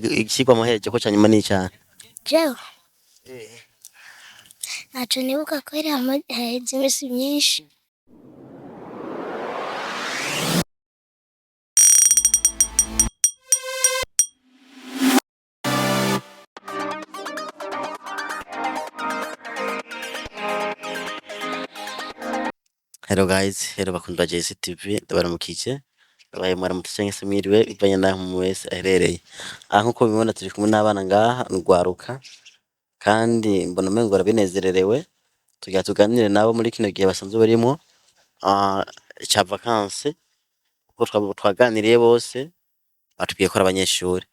Icigwa muhereje ko canyuma n'icahe? Jewe ntaco nibuka kubera haheze imisi myinshi. Hello guys, hello bakunzi ba JCTV, ndabaramukije. Ndabaye mwaramutse canke se mwiriwe bivanye naho umuntu wese aherereye. Aha nkuko mubibona turi kumwe n'abana ngaha, n'urwaruka kandi mbona umengo barabinezererewe. Tugira tuganire nabo muri kino gihe basanzwe barimwo ca vacances, kuko twaganiriye bose batubwiye ko ari abanyeshure.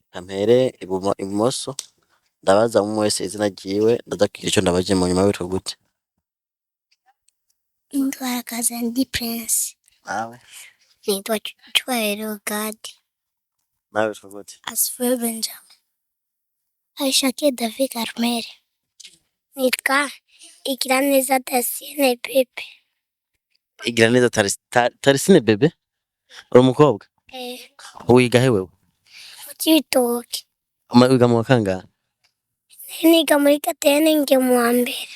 Reka mpere ibumoso ndabaza umwe wese izina ryiwe, ndaza kugira ico ndabajije mu nyuma. Witwa gute? Nitwa Kazandi Prince. Nawe? Nitwa Cyubahiro Gadi. Nawe witwa gute? Asifiwe Benjamin. Aishakiye David Carmel. Nitwa Igiraneza Dacienne Pepe. Igiraneza Tarisine Bebe? Uri umukobwa? Eh. Wiga he wewe? Mu Cibitoke. Wiga mu wa kangahe? Niga muri gatene ngiye mu wa mbere.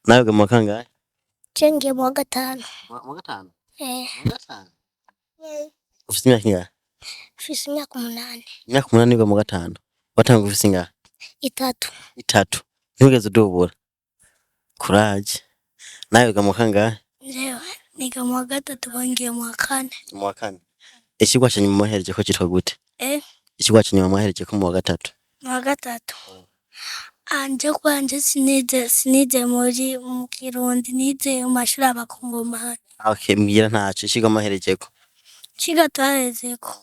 Nawe wiga mu wa kangahe? Je ngiye mu wa gatanu. Mu wa gatanu? Eh. Mu wa gatanu? Ufise imyaka ingahe? Mfise imyaka 8. Imyaka 8 wiga mu wa gatanu. Watanguye ufise ingahe? 3. 3. Ntiwigeze udubura. Courage. Nawe wiga mu wa kangahe? Jewe niga mu wa gatatu bongiye mu wa kane. Mu wa kane. Icigwa ca nyuma mwahereje ko citwa gute? Eh. Icigwa ca nyuma mwahereje ko mu wa gatatu. Mu wa gatatu. Anje kwanje sinize muri mu Kirundi, nize mu mashuri abakongomani. Okay, mbwira ntaco icigwa mwaherejeko. Icigwa twaherezeko.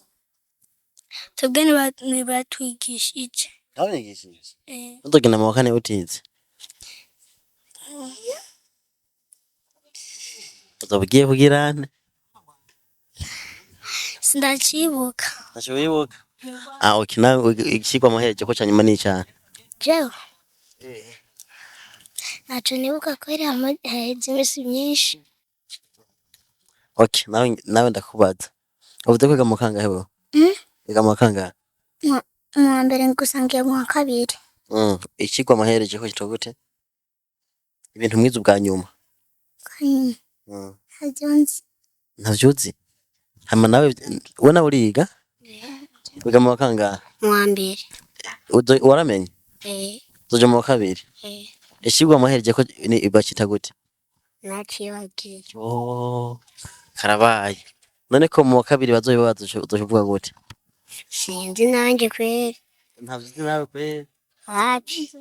Twebwe ntibatwigishije. Ntabigishije. Eh. Uzogenda mu wa kane utize. Uzoba ugiye kugira nte? Sindacibuka. Ntaco wibuka? Ah, okay, nawe icigwa mwahereje ko ca nyuma n'icahe? Jewe ntaco nibuka kubera haheze imisi myinshi. Okay, nawe ndakubaza. Uvuze ko wiga mu wa kangahe wewe? Wiga mu wa kangahe? Mu wa mbere gusa ngiye mu wa kabiri. Icigwa mwahereje ko citwa gute? Ibintu mwize ubwa nyuma. Ntavyo nzi. Ntavyo uzi? Hama nawe we nawe uriga? Wiga mu wa kangahe? Mu wa mbere. Waramenye? Eh. Uzoja mu wa kabiri? Eh. Icigwa mwahereje ko ni bacita gute? Nacibagiye. Oh, karabaye. None ko mu wa kabiri bazobibaza uzoca uvuga gute? Sinzi nanje kweri. Ntavyo uzi nawe kweri. Wapi.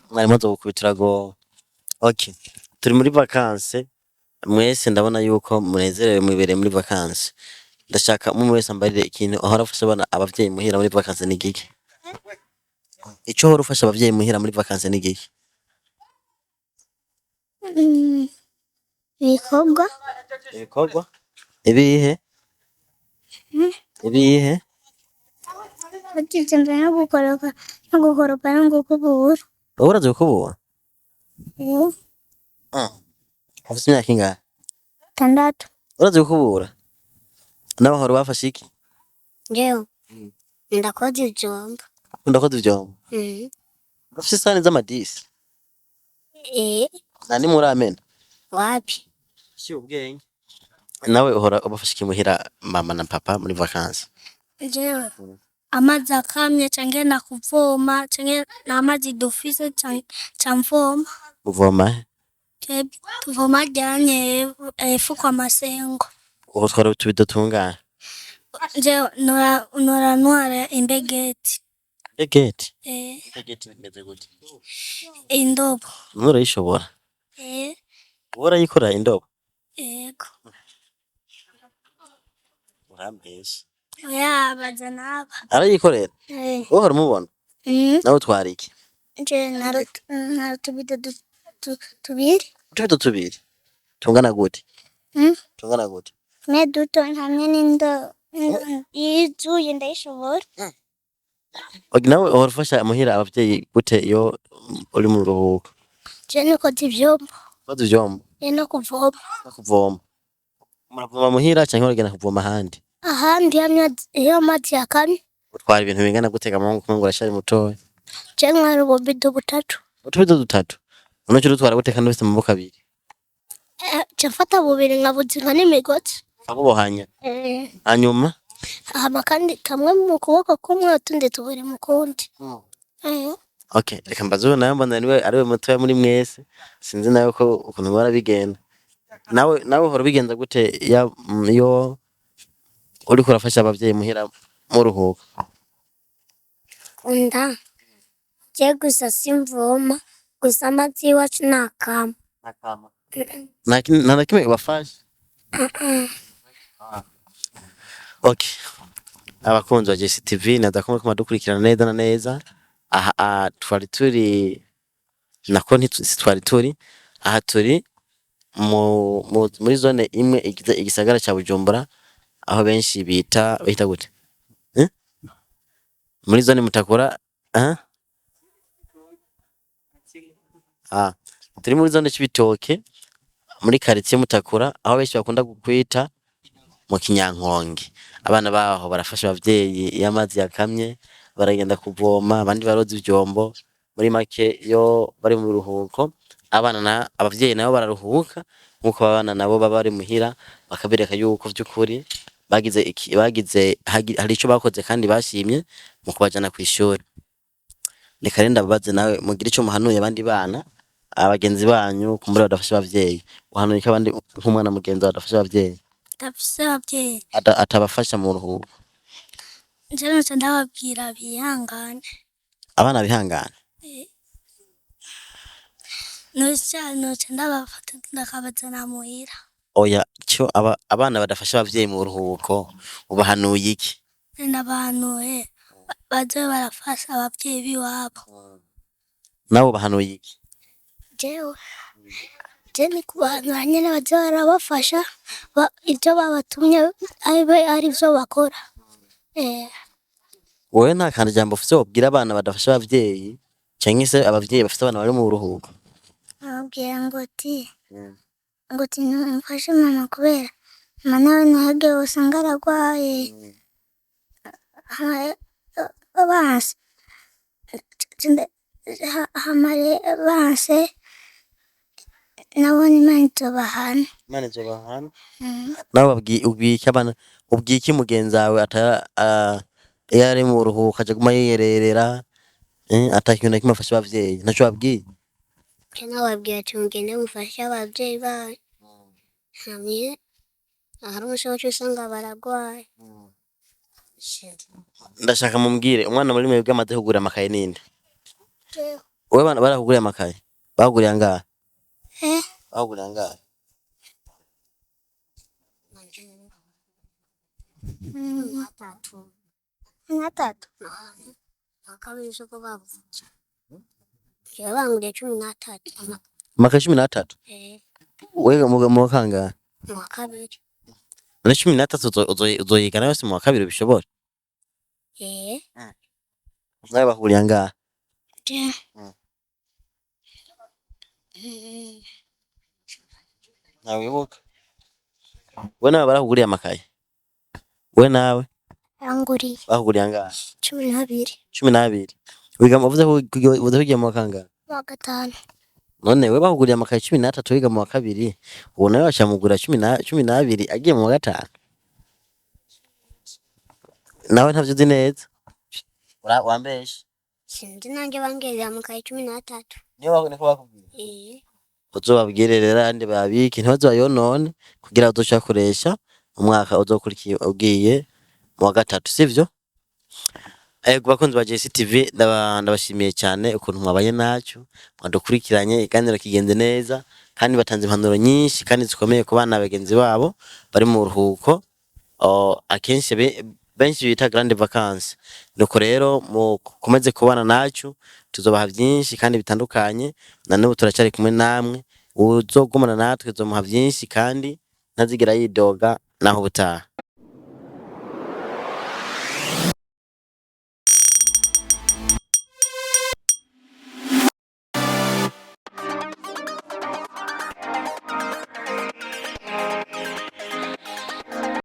Mwarimu azogukubitira gowe. Okay. Turi muri vacances. Mwese ndabona yuko munezerewe mwibereye muri vacances. Ndashaka umwe wese ambarire ikintu ahora afasha abana abavyeyi muhira muri vacances ni giki? Ico uhora ufasha abavyeyi muhira muri vacances ni giki? Ibikorwa. Ibikorwa? Ibihe? Ibihe? Bagize mbere no gukoropa no gukoropa no gukubura. Wowe urazi gukubura? Eh. Ufise imyaka ingahe? 6. Urazi gukubura? Nawe wahora ubafasha iki? Jewe ndakoza ivyombo. Ukunda koza ivyombo? Urafise isahani z'amadisi? Eh. Nta nimwe uramena? Wapi. Uciye ubwenge. Nawe uhora ubafasha iki muhira mama na papa muri vacances? Jewe amazi akamye canke nakuvoma canke n'amazi dufise ca mvoma. Uvoma he? Twebwe tuvoma ryanye epfo kwa Masengo. Utwara utubido tungahe? Jewe nora ntwara imbegeti. Imbegeti? Eh. Imbegeti imeze gute? Indobo. None urayishobora? Eh. Wowe urayikora indobo? Yego. Urambesha. Oya baza naba. Arayikorera? Eh. Wowe uhora umubona? Nawe utwara iki? Je nari utubido tubiri. Utubido tubiri? Tungana gute? Tungana gute? Tumwe duto hamwe n'indobo yuzuye ndayishobora. Okay, nawe uhora ufasha muhira abavyeyi gute iyo uri mu ruhuko? Je nikoza ivyombo. Koza ivyombo? No kuvoma. No kuvoma. Muravoma muhira canke muragenda kuvoma ahandi? Ahandi iyo amazi yakamye. Utwara ibintu bingana gute ga muhungu, kumwe ngo uracari mutoya? Je ntwara ububido butatu. Utubido dutatu? None uca udutwara gute kandi ufise amaboko abiri? Ca mfata bubiri nkabuzinga n'imigozi. Ukabubohanya? Eh. Hanyuma? Hama kandi kamwe mu kuboko kumwe, utundi tubiri mu kundi. Eh. Okay, reka mbaze uyu nawe, mbona niwe ariwe mutoya muri mwese, sinzi nawe ko ukuntu bihora bigenda. Nawe uhora ubigenza gute iyo uriko urafasha abavyeyi muhira muruhuka? Kunda je gusa simvoma, gusa amazi y'iwacu ntakama. Nta na kimwe ubafasha? Okay. Abakunzi ba JCTV, naza ko muriko muradukurikirana neza na neza. Aha twari turi nako si twari turi aha, turi muri zone imwe igize igisagara ca Bujumbura, aho benshi bita, bita gute? Eh? Muri zone Mutakura, eh? Ah, turi muri zone Cibitoke, muri quartier Mutakura, aho benshi bakunda kwita mu Kinyankonge. Abana baho barafasha abavyeyi iyo amazi yakamye, baragenda kuvoma, abandi baroza ivyombo. Muri make, iyo bari mu biruhuko, abana na abavyeyi nabo bararuhuka, nkuko abana nabo baba bari muhira, bakabereka yuko vy'ukuri bagize iki, bagize hari ico bakoze kandi bashimye mu kubajana kw'ishuri. Reka rero ndababaze, nawe mugire ico muhanuye abandi bana, abagenzi banyu kumbura badafasha abavyeyi. Uhanuye ko abandi nk'umwana mugenzi wawe adafasha abavyeyi? Ndafise abavyeyi. Atabafasha mu ruhuko. Je noca ndababwira bihangane. Abana bihangane. Noca ndabafata ndakabazana muhira. Oya, ico abana badafasha abavyeyi mu buruhuko ubahanuye iki? Ndabahanuye baze barafasha abavyeyi biwabo. Nawe ubahanuye iki? Jewe je ni kubahanura nyene baze barabafasha, ivyo babatumye abe arivyo bakora. Eh. Wewe nta kandi jambo ufise wobwira abana badafasha abavyeyi, canke se abavyeyi bafise abana bari mu buruhuko? Ababwira ngo ti mfashe mama, kubera mama nawe ntihagire usanga aragwaye. Banse hama banse nabone Imana izobahana. Imana izobahana. Nawe ubwiye iki abana, ubwiye iki mugenzi wawe iyo ari mu buruhuko aja aguma yiyererera, ata kintu na kimwe afasha abavyeyi, ntaco wabwiye? Je nababwira ati mugende mufashe abavyeyi banyu, hamwe ahari umunsi wacu usanga baragwaye. Ndashaka mumbwire umwana muri mwebwe amaze kugura amakaye ninde? Wewe bana barakuguriye amakaye? Bakuguriye angahe? Eh. Bakuguriye angahe? Atatu. Atatu. Akabiri soko bavuze. Jewe banguriye 13. Amakaye 13? Eh. Wewe mu wa kangahe? Mu wa kabiri. None 13 uzoyigana yose mu wa kabiri, ubishobore? Eh. Nawe bakuguriye angahe? Je. Ntawibuka? We nawe barakuguriye amakaye? We nawe? Banguriye. Bakuguriye angahe? 12. 12. Wiga, uvuze ko uvuze ko ugiye mu wa kangahe? Mu wa gatanu. None we bakuguriye amakaye 13 wiga mu wa kabiri, ubu nawe bacamugurira 12 agiye mu wa gatanu? Nawe ntavyo uzi neza? Wambeshe. Sinzi nanje bangiriye amakaye 13. Niyo niko bakubwiye? Eh. Uzobabwire rero ayandi bayabike, ntibazoyonone, kugira bazoce bakoresha umwaka uzokurikiye ugiye mu wa gatatu, sivyo? Ego, bakunzi ba JCTV, ndabashimiye cyane ukuntu mwabaye nacu, mwadukurikiranye, iganiro kigenze neza, kandi batanze impanuro nyinshi kandi zikomeye ku bana bagenzi babo bari mu buruhuko, akenshi benshi bita grande vacances. Nuko rero mukomeze kubana nacu, tuzobaha byinshi kandi bitandukanye. Na n'ubu turacyari kumwe namwe, uzogumana natwe tuzomuha byinshi kandi ntazigera yidoga. Naho ubutaha.